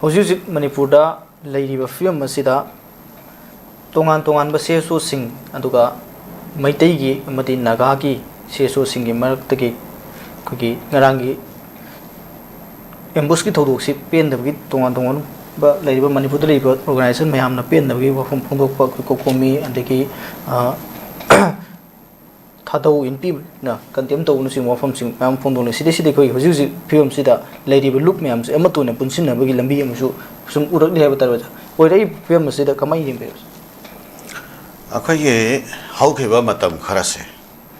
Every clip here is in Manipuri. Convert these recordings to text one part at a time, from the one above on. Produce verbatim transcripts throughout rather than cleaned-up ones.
ꯍꯧꯖꯤꯛ ꯍꯧꯖꯤꯛ ꯃꯅꯤꯄꯨꯔꯗ ꯂꯩꯔꯤꯕ ꯐꯤꯕꯝ ꯑꯁꯤꯗ ꯇꯣꯉꯥꯟ ꯇꯣꯉꯥꯟꯕ ꯁꯤ ꯑꯦꯁ ꯑꯣꯁꯤꯡ, ꯑꯗꯨꯒ ꯃꯩꯇꯩꯒꯤ ꯑꯃꯗꯤ ꯅꯥꯒꯥꯒꯤ ꯁꯤ ꯑꯦꯁ ꯑꯣꯁꯤꯡꯒꯤ ꯃꯔꯛꯇꯒꯤ ꯑꯩꯈꯣꯏꯒꯤ ꯉꯔꯥꯡꯒꯤ ꯑꯦꯝꯕꯨꯁꯀꯤ ꯊꯧꯗꯣꯛꯁꯤ ꯄꯦꯟꯗꯕꯒꯤ, ꯇꯣꯉꯥꯟ ꯇꯣꯉꯥꯟꯕ ꯂꯩꯔꯤꯕ ꯃꯅꯤꯄꯨꯔꯗ ꯂꯩꯔꯤꯕ ꯑꯣꯔꯒꯅꯥꯏꯖꯦꯁꯟ ꯃꯌꯥꯝꯅ ꯄꯦꯟꯗꯕꯒꯤ ꯋꯥꯐꯝ ꯐꯣꯡꯗꯣꯛꯄ, ꯑꯩꯈꯣꯏ ꯀꯣꯀꯣꯃꯤ, ꯑꯗꯒꯤ, ꯑ, ꯊꯥꯗꯧ ꯏꯟꯄꯤꯅ ꯀꯟꯗꯦꯝ ꯇꯧꯕꯅꯆꯤꯡꯕ ꯋꯥꯐꯝꯁꯤꯡ ꯃꯌꯥꯝ ꯐꯣꯡꯗꯣꯛꯂꯦ꯫ ꯁꯤꯗꯩꯁꯤꯗ ꯑꯩꯈꯣꯏ ꯍꯧꯖꯤꯛ ꯍꯧꯖꯤꯛ ꯐꯤꯕꯝꯁꯤꯗ ꯂꯩꯔꯤꯕ ꯂꯨꯞ ꯃꯌꯥꯝꯁꯦ ꯑꯃꯠꯇ ꯑꯣꯏꯅ ꯄꯨꯟꯁꯤꯟꯅꯕꯒꯤ ꯂꯝꯕꯤ ꯑꯃꯁꯨ ꯁꯨꯝ ꯎꯔꯛꯂꯤ ꯍꯥꯏꯕ ꯇꯥꯔꯦ, ꯑꯣꯖꯥ꯫ ꯑꯣꯏꯔꯛꯏꯕ ꯐꯤꯕꯝ ꯑꯁꯤꯗ ꯀꯃꯥꯏꯅ ꯌꯦꯡꯕꯤꯕꯁꯦ? ꯑꯩꯈꯣꯏꯒꯤ ꯍꯧꯈꯤꯕ ꯃꯇꯝ ꯈꯔꯁꯦ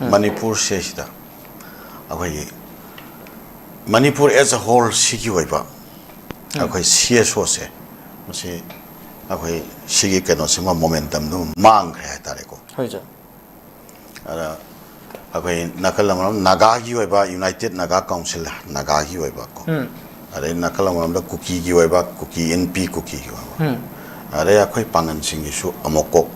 ꯎꯝ꯫ ꯃꯅꯤꯄꯨꯔꯁꯦ ꯁꯤꯗ ꯑꯩꯈꯣꯏꯒꯤ ꯃꯅꯤꯄꯨꯔ as a whole ꯁꯤꯒꯤ ꯑꯣꯏꯕ ꯎꯝ꯫ ꯑꯩꯈꯣꯏ ꯁꯤ ꯑꯦꯁ ꯑꯣꯁꯦ, ꯃꯁꯤ ꯑꯩꯈꯣꯏ ꯁꯤꯒꯤ ꯀꯩꯅꯣꯁꯤꯃ, ꯃꯣꯃꯦꯟꯇꯝꯗꯨ ꯃꯥꯡꯈ꯭ꯔꯦ ꯍꯥꯏꯇꯥꯔꯦꯀꯣ꯫ ꯍꯣꯏ, ꯁꯥꯔ꯫ ꯑꯗ ꯑꯩꯈꯣꯏ ꯅꯥꯀꯜ ꯑꯃꯔꯣꯝ ꯅꯥꯒꯥꯒꯤ ꯑꯣꯏꯕ ꯌꯨꯅꯥꯏꯇꯦꯠ ꯅꯥꯒꯥ ꯀꯥꯎꯟꯁꯤꯜ, ꯅꯥꯒꯥꯒꯤ ꯑꯣꯏꯕ ꯀꯣ, ꯎꯝ꯫ ꯑꯗꯩ ꯅꯥꯀꯜ ꯑꯃꯔꯣꯝꯗ ꯀꯨꯀꯤꯒꯤ ꯑꯣꯏꯕ, ꯀꯨꯀꯤ ꯏꯟꯄꯤ ꯀꯨꯀꯤꯒꯤ ꯑꯣꯏꯕ, ꯎꯝ꯫ ꯑꯗꯩ ꯑꯩꯈꯣꯏ ꯄꯥꯉꯟꯁꯤꯡꯒꯤꯁꯨ ꯑꯃꯨꯛꯀꯣꯛ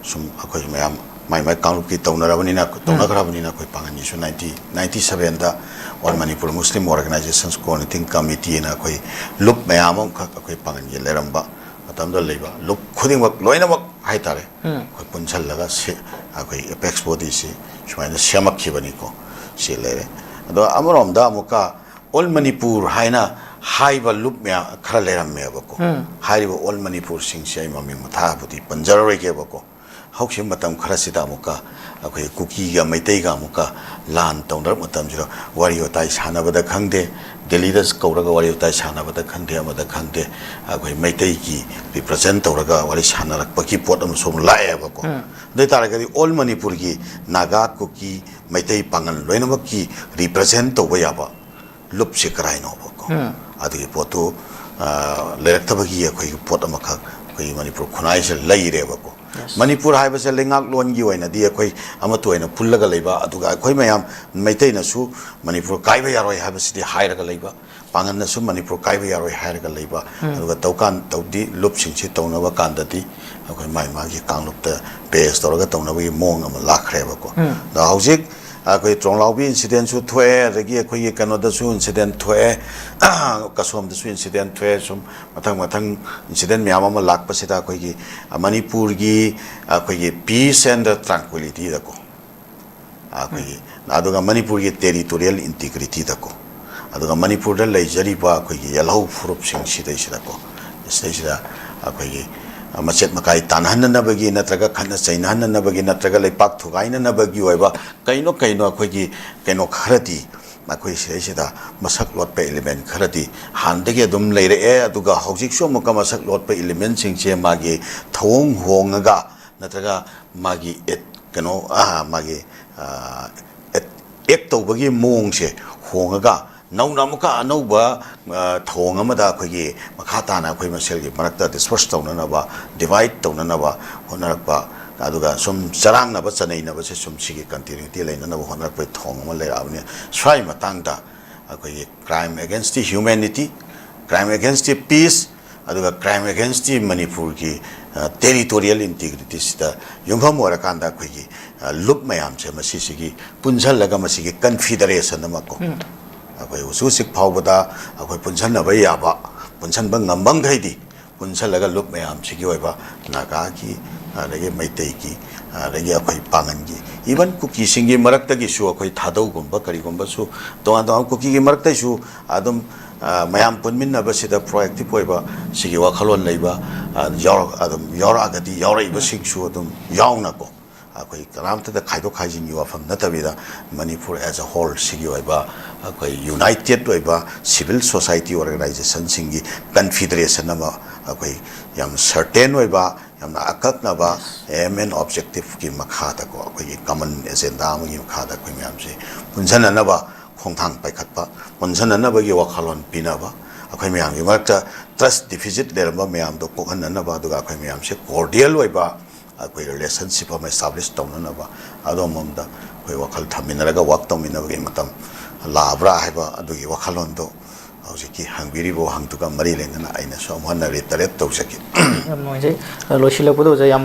ꯁꯨꯝ ꯑꯩꯈꯣꯏ ꯃꯌꯥꯝ ꯃꯥꯏ ꯃꯥꯏ ꯀꯥꯡꯂꯨꯞꯀꯤ ꯇꯧꯅꯔꯕꯅꯤꯅ, ꯎꯝ꯫ ꯇꯧꯅꯈ꯭ꯔꯕꯅꯤꯅ ꯑꯩꯈꯣꯏ ꯄꯥꯉꯟꯒꯤꯁꯨ ꯅꯥꯏꯟꯇꯤ, ꯅꯥꯏꯟꯇꯤ ꯁꯕꯦꯟꯗ All Manipur Muslim Organizations Coordinating Committee ꯍꯥꯏꯅ ꯑꯩꯈꯣꯏ ꯂꯨꯞ ꯃꯌꯥꯝ ꯑꯃꯈꯛ ꯑꯩꯈꯣꯏ ꯄꯥꯉꯟꯒꯤ ꯂꯩꯔꯝꯕ ꯃꯇꯝꯗ ꯂꯩꯕ ꯂꯨꯞ ꯈꯨꯗꯤꯡꯃꯛ ꯂꯣꯏꯅꯃꯛ ꯍꯥꯏꯇꯥꯔꯦ, ꯎꯝ꯫ ꯑꯩꯈꯣꯏ ꯄꯨꯟꯁꯤꯜꯂꯒ ꯁꯤ ꯑꯩꯈꯣꯏ ꯑꯦꯄꯦꯛꯁ ꯕꯣꯗꯤꯁꯤ ꯁꯨꯃꯥꯏꯅ ꯁꯦꯝꯃꯛꯈꯤꯕꯅꯤꯀꯣ꯫ ꯁꯤ ꯂꯩꯔꯦ꯫ ꯑꯗꯣ ꯑꯃꯔꯣꯝꯗ ꯑꯃꯨꯛꯀ ꯑꯣꯜ ꯃꯅꯤꯄꯨꯔ ꯍꯥꯏꯅ ꯍꯥꯏꯕ ꯂꯨꯞ ꯃꯌꯥꯝ ꯈꯔ ꯂꯩꯔꯝꯃꯦꯕꯀꯣ꯫ ꯎꯝ꯫ ꯍꯥꯏꯔꯤꯕ ꯑꯣꯜ ꯃꯅꯤꯄꯨꯔꯁꯤꯡꯁꯦ ꯑꯩ ꯃꯃꯤꯡ ꯃꯊꯥꯕꯨꯗꯤ ꯄꯟꯖꯔꯔꯣꯏꯒꯦꯕꯀꯣ꯫ ꯍꯧꯈꯤꯕ ꯃꯇꯝ ꯈꯔꯁꯤꯗ ꯑꯃꯨꯛꯀ ꯑꯩꯈꯣꯏ ꯀꯨꯀꯤꯒ ꯃꯩꯇꯩꯒ ꯑꯃꯨꯛꯀ ꯂꯥꯟ ꯇꯧꯅꯔꯛꯄ ꯃꯇꯝꯁꯤꯗ ꯋꯥꯔꯤ ꯋꯥꯇꯥꯏ ꯁꯥꯟꯅꯕꯗ ꯈꯪꯗꯦ, ꯗꯦꯜꯂꯤꯗ ꯀꯧꯔꯒ ꯋꯥꯔꯤ ꯋꯥꯇꯥꯏ ꯁꯥꯟꯅꯕꯗ ꯈꯪꯗꯦ, ꯑꯃꯗ ꯈꯪꯗꯦ, ꯑꯩꯈꯣꯏ ꯃꯩꯇꯩꯒꯤ ꯔꯤꯄ꯭ꯔꯖꯦꯟ ꯇꯧꯔꯒ ꯋꯥꯔꯤ ꯁꯥꯟꯅꯔꯛꯄꯒꯤ ꯄꯣꯠ ꯑꯃꯁꯨ ꯑꯃꯨꯛ ꯂꯥꯛꯑꯦꯕꯀꯣ꯫ ꯎꯝ꯫ ꯑꯗꯨ ꯑꯣꯏ ꯇꯥꯔꯒꯗꯤ ꯑꯣꯜ ꯃꯅꯤꯄꯨꯔꯒꯤ ꯅꯥꯒꯥ, ꯀꯨꯀꯤ, ꯃꯩꯇꯩ, ꯄꯥꯉꯜ ꯂꯣꯏꯅꯃꯛꯀꯤ ꯔꯤꯄ꯭ꯔꯖꯦꯟ ꯇꯧꯕ ꯌꯥꯕ ꯂꯨꯞꯁꯦ ꯀꯔꯥꯏꯅꯣꯕꯀꯣ? ꯎꯝ꯫ ꯑꯗꯨꯒꯤ ꯄꯣꯠꯇꯨ, ꯑ, ꯂꯩꯔꯛꯇꯕꯒꯤ ꯑꯩꯈꯣꯏꯒꯤ ꯄꯣꯠ ꯑꯃꯈꯛ ꯑꯩꯈꯣꯏꯒꯤ ꯃꯅꯤꯄꯨꯔ ꯈꯨꯟꯅꯥꯏꯁꯤꯗ ꯂꯩꯔꯦꯕꯀꯣ꯫ Yes꯫ ꯃꯅꯤꯄꯨꯔ ꯍꯥꯏꯕꯁꯦ ꯂꯩꯉꯥꯛꯂꯣꯟꯒꯤ ꯑꯣꯏꯅꯗꯤ ꯑꯩꯈꯣꯏ ꯑꯃꯠꯇ ꯑꯣꯏꯅ ꯄꯨꯜꯂꯒ ꯂꯩꯕ, ꯑꯗꯨꯒ ꯑꯩꯈꯣꯏ ꯃꯌꯥꯝ ꯃꯩꯇꯩꯅꯁꯨ ꯃꯅꯤꯄꯨꯔ ꯀꯥꯏꯕ ꯌꯥꯔꯣꯏ ꯍꯥꯏꯕꯁꯤꯗꯤ ꯍꯥꯏꯔꯒ ꯂꯩꯕ, ꯄꯥꯡꯒꯜꯅꯁꯨ ꯃꯅꯤꯄꯨꯔ ꯀꯥꯏꯕ ꯌꯥꯔꯣꯏ ꯍꯥꯏꯔꯒ ꯂꯩꯕ, ꯎꯝ꯫ ꯑꯗꯨꯒ ꯇꯧꯀꯥꯟ-, ꯇꯧꯗꯤ ꯂꯨꯞꯁꯤꯡꯁꯤ ꯇꯧꯅꯕ ꯀꯥꯟꯗꯗꯤ ꯑꯩꯈꯣꯏ ꯃꯥꯒꯤ ꯃꯥꯒꯤ ꯀꯥꯡꯂꯨꯞꯇ ꯕꯦꯖ ꯇꯧꯔꯒ ꯇꯧꯅꯕꯒꯤ ꯃꯑꯣꯡ ꯑꯃ ꯂꯥꯛꯈ꯭ꯔꯦꯕꯀꯣ꯫ ꯎꯝ꯫ ꯑꯗꯣ ꯍꯧꯖꯤꯛ ꯑꯩꯈꯣꯏ ꯇ꯭ꯔꯣꯡꯂꯥꯎꯕꯤ incidentꯁꯨ ꯊꯣꯛꯑꯦ, ꯑꯗꯒꯤ ꯑꯩꯈꯣꯏꯒꯤ ꯀꯩꯅꯣꯗꯁꯨ incident ꯊꯣꯛꯑꯦ, ꯀꯁꯣꯝꯗꯁꯨ incident ꯊꯣꯛꯑꯦ꯫ ꯁꯨꯝ ꯃꯊꯪ ꯃꯊꯪ incident ꯃꯌꯥꯝ ꯑꯃ ꯂꯥꯛꯄꯁꯤꯗ ꯑꯩꯈꯣꯏꯒꯤ ꯃꯅꯤꯄꯨꯔꯒꯤ, ꯑꯩꯈꯣꯏꯒꯤ peace and tranquilityꯗꯀꯣ, ꯑꯩꯈꯣꯏꯒꯤ, ꯑꯗꯨꯒ ꯃꯅꯤꯄꯨꯔꯒꯤ territorial integrityꯗꯀꯣ, ꯑꯗꯨꯒ ꯃꯅꯤꯄꯨꯔꯗ ꯂꯩꯖꯔꯤꯕ ꯑꯩꯈꯣꯏꯒꯤ ꯌꯦꯜꯍꯧ ꯐꯨꯔꯨꯞꯁꯤꯡ ꯁꯤꯗꯩꯁꯤꯗꯀꯣ, ꯁꯤꯗꯩꯁꯤꯗ ꯑꯩꯈꯣꯏꯒꯤ ꯃꯆꯦꯠ ꯃꯀꯥꯏ ꯇꯥꯟꯅꯍꯟꯅꯅꯕꯒꯤ, ꯅꯠꯇ꯭ꯔꯒ ꯈꯠꯅ ꯆꯩꯅꯍꯟꯅꯅꯕꯒꯤ, ꯅꯠꯇ꯭ꯔꯒ ꯂꯩꯄꯥꯛ ꯊꯨꯒꯥꯏꯅꯅꯕꯒꯤ ꯑꯣꯏꯕ ꯀꯩꯅꯣ ꯀꯩꯅꯣ ꯑꯩꯈꯣꯏꯒꯤ ꯀꯩꯅꯣ ꯈꯔꯗꯤ ꯑꯩꯈꯣꯏ ꯁꯤꯗꯩꯁꯤꯗ ꯃꯁꯛ ꯂꯣꯠꯄ element ꯈꯔꯗꯤ ꯍꯥꯟꯅꯗꯒꯤ ꯑꯗꯨꯝ ꯂꯩꯔꯛꯑꯦ꯫ ꯑꯗꯨꯒ ꯍꯧꯖꯤꯛꯁꯨ ꯑꯃꯨꯛꯀ ꯃꯁꯛ ꯂꯣꯠꯄ elementꯁꯤꯡꯁꯦ ꯃꯥꯒꯤ ꯊꯧꯑꯣꯡ ꯍꯣꯡꯉꯒ, ꯅꯠꯇ꯭ꯔꯒ ꯃꯥꯒꯤ ꯑꯦꯠ-, ꯀꯩꯅꯣ, ꯑ, ꯃꯥꯒꯤ, ꯑ, ꯑꯦꯠ-, act ꯇꯧꯕꯒꯤ ꯃꯑꯣꯡꯁꯦ ꯍꯣꯡꯉꯒ, ꯅꯧꯅ ꯑꯃꯨꯛꯀ ꯑꯅꯧꯕ, ꯑ, ꯊꯧꯑꯣꯡ ꯑꯃꯗ ꯑꯩꯈꯣꯏꯒꯤ ꯃꯈꯥ ꯇꯥꯅ ꯑꯩꯈꯣꯏ ꯃꯁꯦꯜꯒꯤ ꯃꯔꯛꯇ disperse ꯇꯧꯅꯅꯕ, divide ꯇꯧꯅꯅꯕ ꯍꯣꯠꯅꯔꯛꯄ, ꯑꯗꯨꯒ ꯁꯨꯝ ꯆꯔꯥꯡꯅꯕ, ꯆꯅꯩꯅꯕꯁꯦ ꯁꯨꯝ ꯁꯤꯒꯤ continuity ꯂꯩꯅꯅꯕ ꯍꯣꯠꯅꯔꯛꯄꯒꯤ ꯊꯧꯑꯣꯡ ꯑꯃ ꯂꯩꯔꯛꯑꯕꯅꯤ꯫ ꯁ꯭ꯋꯥꯏ ꯃꯇꯥꯡꯗ ꯑꯩꯈꯣꯏꯒꯤ crime against the humanity, crime against the peace, ꯑꯗꯨꯒ crime against the ꯃꯅꯤꯄꯨꯔꯒꯤ, ꯑ, territorial integrityꯁꯤꯗ ꯌꯨꯝꯐꯝ ꯑꯣꯏꯔꯀꯥꯟꯗ ꯑꯩꯈꯣꯏꯒꯤ, ꯑ, ꯂꯨꯞ ꯃꯌꯥꯝꯁꯦ ꯃꯁꯤꯁꯤꯒꯤ ꯄꯨꯟꯁꯤꯜꯂꯒ ꯃꯁꯤꯒꯤ confederation ꯑꯃ ꯀꯣ, ꯑꯩꯈꯣꯏ ꯍꯧꯖꯤꯛ ꯍꯧꯖꯤꯛ ꯐꯥꯎꯕꯗ ꯑꯩꯈꯣꯏ ꯄꯨꯟꯁꯤꯟꯅꯕ ꯌꯥꯕ, ꯄꯨꯟꯁꯤꯟꯕ ꯉꯝꯕ ꯃꯈꯩꯗꯤ ꯄꯨꯟꯁꯤꯜꯂꯒ ꯂꯨꯞ ꯃꯌꯥꯝꯁꯤꯒꯤ ꯑꯣꯏꯕ ꯅꯥꯒꯥꯒꯤ, ꯑꯗꯒꯤ ꯃꯩꯇꯩꯒꯤ, ꯑꯗꯒꯤ ꯑꯩꯈꯣꯏ ꯄꯥꯉꯟꯒꯤ, even ꯀꯨꯀꯤꯁꯤꯡꯒꯤ ꯃꯔꯛꯇꯒꯤꯁꯨ ꯑꯩꯈꯣꯏ ꯊꯥꯗꯧꯒꯨꯝꯕ ꯀꯔꯤꯒꯨꯝꯕꯁꯨ, ꯇꯣꯉꯥꯟ ꯇꯣꯉꯥꯟꯕ ꯀꯨꯀꯤꯒꯤ ꯃꯔꯛꯇꯩꯁꯨ ꯑꯗꯨꯝ, ꯑ, ꯃꯌꯥꯝ ꯄꯨꯟꯃꯤꯟꯅꯕꯁꯤꯗ proactive ꯑꯣꯏꯕ ꯁꯤꯒꯤ ꯋꯥꯈꯜꯂꯣꯟ ꯂꯩꯕ, ꯑ, ꯌꯥꯎꯔꯛ-, ꯑꯗꯨꯝ ꯌꯥꯎꯔꯛꯑꯒꯗꯤ ꯌꯥꯎꯔꯛꯏꯕꯁꯤꯡꯁꯨ ꯑꯗꯨꯝ ꯌꯥꯎꯅꯀꯣ, ꯑꯩꯈꯣꯏ ꯀꯅꯥꯝꯇꯗ ꯈꯥꯏꯗꯣꯛ ꯈꯥꯏꯖꯤꯟꯒꯤ ꯋꯥꯐꯝ ꯅꯠꯇꯕꯤꯗ, ꯃꯅꯤꯄꯨꯔ as a whole ꯁꯤꯒꯤ ꯑꯣꯏꯕ ꯑꯩꯈꯣꯏ united ꯑꯣꯏꯕ civil society organizationꯁꯤꯡꯒꯤ confederation ꯑꯃ, ꯑꯩꯈꯣꯏ ꯌꯥꯝ certain ꯑꯣꯏꯕ, ꯌꯥꯝꯅ ꯑꯀꯛꯅꯕ aim and objectiveꯀꯤ ꯃꯈꯥꯗꯀꯣ, ꯑꯩꯈꯣꯏꯒꯤ common agenda ꯑꯃꯒꯤ ꯃꯈꯥꯗ ꯑꯩꯈꯣꯏ ꯃꯌꯥꯝꯁꯦ ꯄꯨꯟꯁꯤꯟꯅꯅꯕ ꯈꯣꯡꯊꯥꯡ ꯄꯥꯏꯈꯠꯄ, ꯄꯨꯟꯁꯤꯟꯅꯅꯕꯒꯤ ꯋꯥꯈꯜꯂꯣꯟ ꯄꯤꯅꯕ, ꯑꯩꯈꯣꯏ ꯃꯌꯥꯝꯒꯤ ꯃꯔꯛꯇ trust deficit ꯂꯩꯔꯝꯕ ꯃꯌꯥꯝꯗꯣ ꯀꯣꯛꯍꯟꯅꯅꯕ, ꯑꯗꯨꯒ ꯑꯩꯈꯣꯏ ꯃꯌꯥꯝꯁꯦ cordial ꯑꯣꯏꯕ ꯑꯩꯈꯣꯏ relationship ꯑꯃ establish ꯇꯧꯅꯅꯕ ꯑꯗꯣꯝꯂꯣꯝꯗ ꯑꯩꯈꯣꯏ ꯋꯥꯈꯜ ꯊꯝꯃꯤꯟꯅꯔꯒ work ꯇꯧꯃꯤꯟꯅꯕꯒꯤ ꯃꯇꯝ ꯂꯥꯛꯑꯕ꯭ꯔꯥ ꯍꯥꯏꯕ ꯑꯗꯨꯒꯤ ꯋꯥꯈꯜꯂꯣꯟꯗꯣ ꯍꯧꯖꯤꯛꯀꯤ ꯍꯪꯕꯤꯔꯤꯕ ꯋꯥꯍꯪꯗꯨꯒ ꯃꯔꯤ ꯂꯩꯅꯅ ꯑꯩꯅꯁꯨ ꯑꯃꯨꯛ ꯍꯟꯅ reiterate ꯇꯧꯖꯒꯦ꯫ ꯌꯥꯝ ꯅꯨꯡꯉꯥꯏꯖꯩ꯫ ꯂꯣꯏꯁꯤꯜꯂꯛꯄꯗ ꯑꯣꯖꯥ, ꯌꯥꯝ